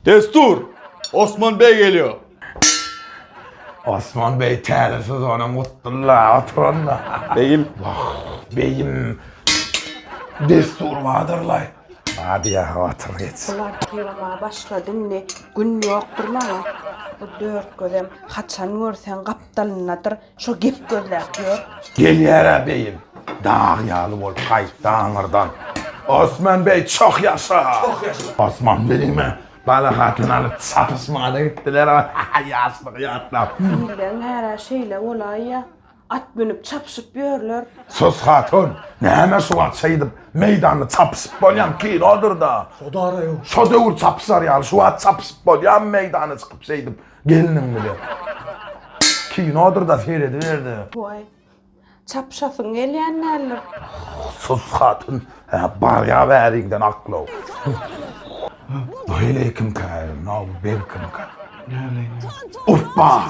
Destur! Osman bey geliyor. Osman bey täze sezonam gutdulla oturanda. Beyim. Wah, beýim. Destur badyrlaý. Hadi ya otur geç. Bular ýylamaga başlady indi. Gün ýokdur maňa. Bu dört gözem haçan görseň gapdalyndadyr. Şo gep gözläp ýör. Gelýär-ä beýim. Dag ýaly bolup gaýtdy aňyrdan. Osman beý çoh ýaşa! Çoh ýaşa! Osman beýime Bala hatyn alyp çapyşmaga-da gitdiler. Ýaşlygy ýatlap. Illeň är-ä şeýle bolaýýa. At münüp çapyşyp ýörler. Sus hatyn! Näme şu wagt şeýdip meýdanda çapyşyp bolýan kinodyr-da. Şo döwür çapyşar ýaly şu wagt çapyşyp bolýarmy meýdana çykyp şeýdip Gelniň bile. Kinodyr-da serediberdi. Waý, çapyşasyň gelýän däldir. Sus hatyn, hä barýa bäriňden aklaw. Bu heleý kimkä, bu beg kimkä? Oppa!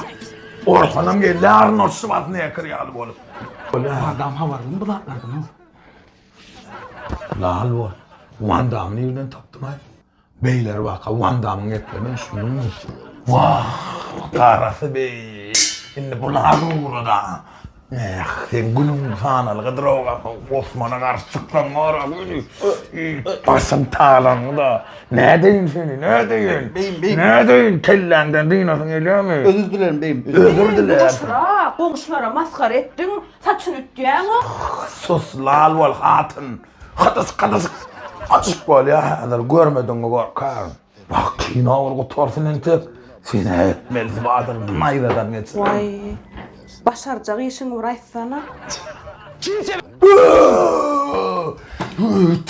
Orhanam geldi Arnold Şwarsenegger ýaly bolup. Adam habarlymy bu zatlardan? Lal bol. Wan Damme nirden tapdyň-aý? Beýler waka Wan Damyň geplerine düşündiňmi? Wah, garasy beý. Indi bu lal ugrada. Eh, seň günüň sanalgydyr o Osmana garşy çyksaň bar-a göni. Başyň talangy-da. Nädeýin seni, nädeýin? Beýim, beýim. Nädeýin, kelläňden dynasyň gelýärmi? Özür dilerim, beýim. Özür dilersiň. Goşra, goňşulara masgara etdiň, saçyny ütýäň-o. Sus, lal bol, hatyn. Hydyşyk hydyşyk açyk bolýar häzir görmediňmi gorkaryn. Bak kino bir gutarsyn entek. Sen-ä etmelisi bardyr naýzadan geçir. Waý, başarjak işiňi bir aýtsana.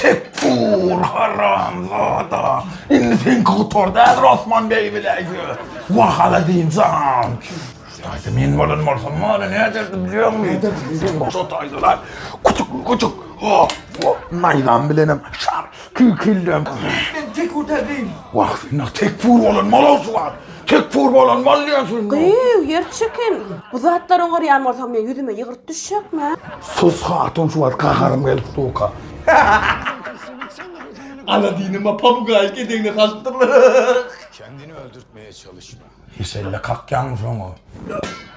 Tekfur haramzada. Indi seňki gutardy häzir Osman beý biläýse. Wah Aladin jan. Şu taýda men bolan bolsam mana näderdim bilýäňmi? Şu taýda küçük küçük naýzam bilenem şar kikillem. Men tekfur däl beýim. Wah sen tekfur bolan mal şu wagt. Tekfur bolan mal diýen Gyýw, ýer çekin. Bu zatlary oňarýan bolsaň men ýüzüme ýygyrt düşjekmi? Sus hatun şu wagt gaharym gelip durka. Aladinima pabugaý gedegine salypdyrlar. Kendini öldürtmeye çalışma. Heşelle kakýaňmy şoňa?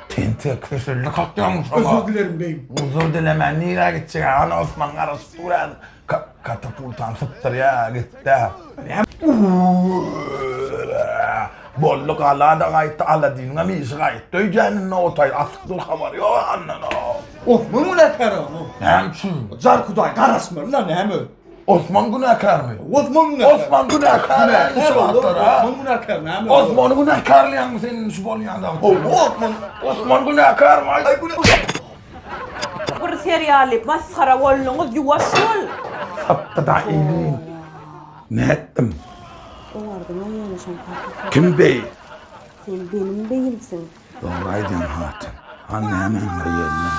Tentek heşelle kakýaňmy şoňa? Özür dilerim beýim. Uzur dilemän nirä gitjek? Ana Osman garaşyp dur häzir. Katapultany sypdyrýa gitdä. Boldy gala-da gaýtdy, Aladiniňem işi gaýtdy öýdýän indi o taý asyk dur habary ýok andan. Osman günäkär oňa. Näme üçin? Jar Hudaý garaşmaly-la näme? Osman günäkärmi? Osman günäkär. Osman günäkär. Günäkär Osman günäkär näme? Osmany günäkärleýäňmi sen şu bolýan zat? Osman Osman günäkärmi? Aý günäkär. Bir serialy masgara bolduňyz ýuwaş bol. Sapdy-da elin. Nätdim? Oňardyň-a ýöne şoň kakasy. Kim beý? Sen benim beýimsiň. Dogry aýdýaň hatyn. Hany nämäň bir ýerine.